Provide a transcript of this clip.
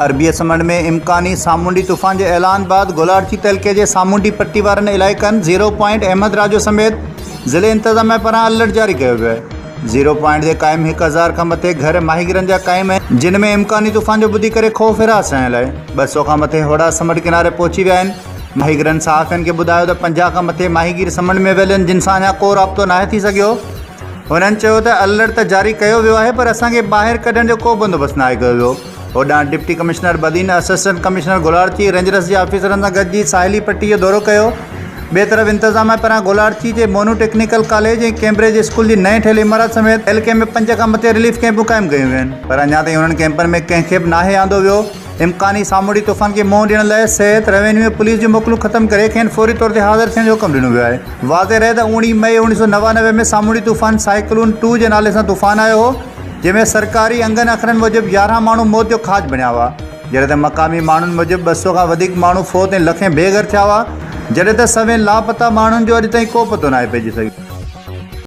عربي سمنڊ ۾ امڪاني سامونڊي طوفان جي اعلان بعد گولاڙچي تعلقي جي سامونڊي پٽي وارن علائقن زيرو پوائنٽ احمد راڄو سميت ضلعي انتظاميا پاران الرٽ جاري ڪيو ويو آهي. زيرو پوائنٽ تي قائم 1000 کان مٿي گهر ماهيگيرن جا قائم آهن جن ۾ امڪاني طوفان جو ٻڌي ڪري خوف هراس ڇانيل آهي. 200 کان مٿي هوڙا سمنڊ ڪناري پهچي ويا آهن. ماهيگيرن صحافين کي ٻڌايو ته 50 کان مٿي ماهيگير سمنڊ ۾ ويل آهن جن سان اڃا ڪو رابطو ناهي ٿي سگهيو. هنن چيو ته الرٽ ته جاري ڪيو ويو آهي پر اسان کي ٻاهر ڪڍڻ جو ڪو بندوبست ناهي ڪيو ويو. هوڏانهن deputy commissioner Badin, assistant commissioner Golarchi, rangers جي آفيسرن سان گڏجي ساحلي پٽي جو دورو ڪيو. ٻئي طرف انتظاميا پاران گولاڙچي جي mono technical college ۽ Cambridge school جي نئين ٺهيل عمارت سميت علائقي ۾ پنج کان مٿي رليف ڪئمپون قائم ڪيون ويون آهن پر اڃا تائين انهن ڪئمپن ۾ ڪنهن کي به ناهي آندو ويو. امڪاني سامونڊي طوفان کي منهن ڏيڻ لاء صحت، روينيو ۽ پوليس جون موڪلون ختم ڪري کين فوري طور تي حاضر ٿيڻ جو حڪم ڏنو ويو آهي. واضح رهي ته اوڻيهه مئي 1999 ۾ سامونڊي طوفان سائيڪلون ٽو جي نالي سان طوفان آيو هو، جنهن ۾ سرڪاري انگن اکرن موجب 11 ماڻهو موت جو کاڄ بڻيا هئا، جڏهن ته مقامي ماڻهن موجب 200 کان وڌيڪ ماڻهو فوت ۽ لکين بي گهر ٿيا هئا، جڏهن ته سوين لاپتا ماڻهن جو اڄ تائين ڪو پتو ناهي پئجي سگهيو.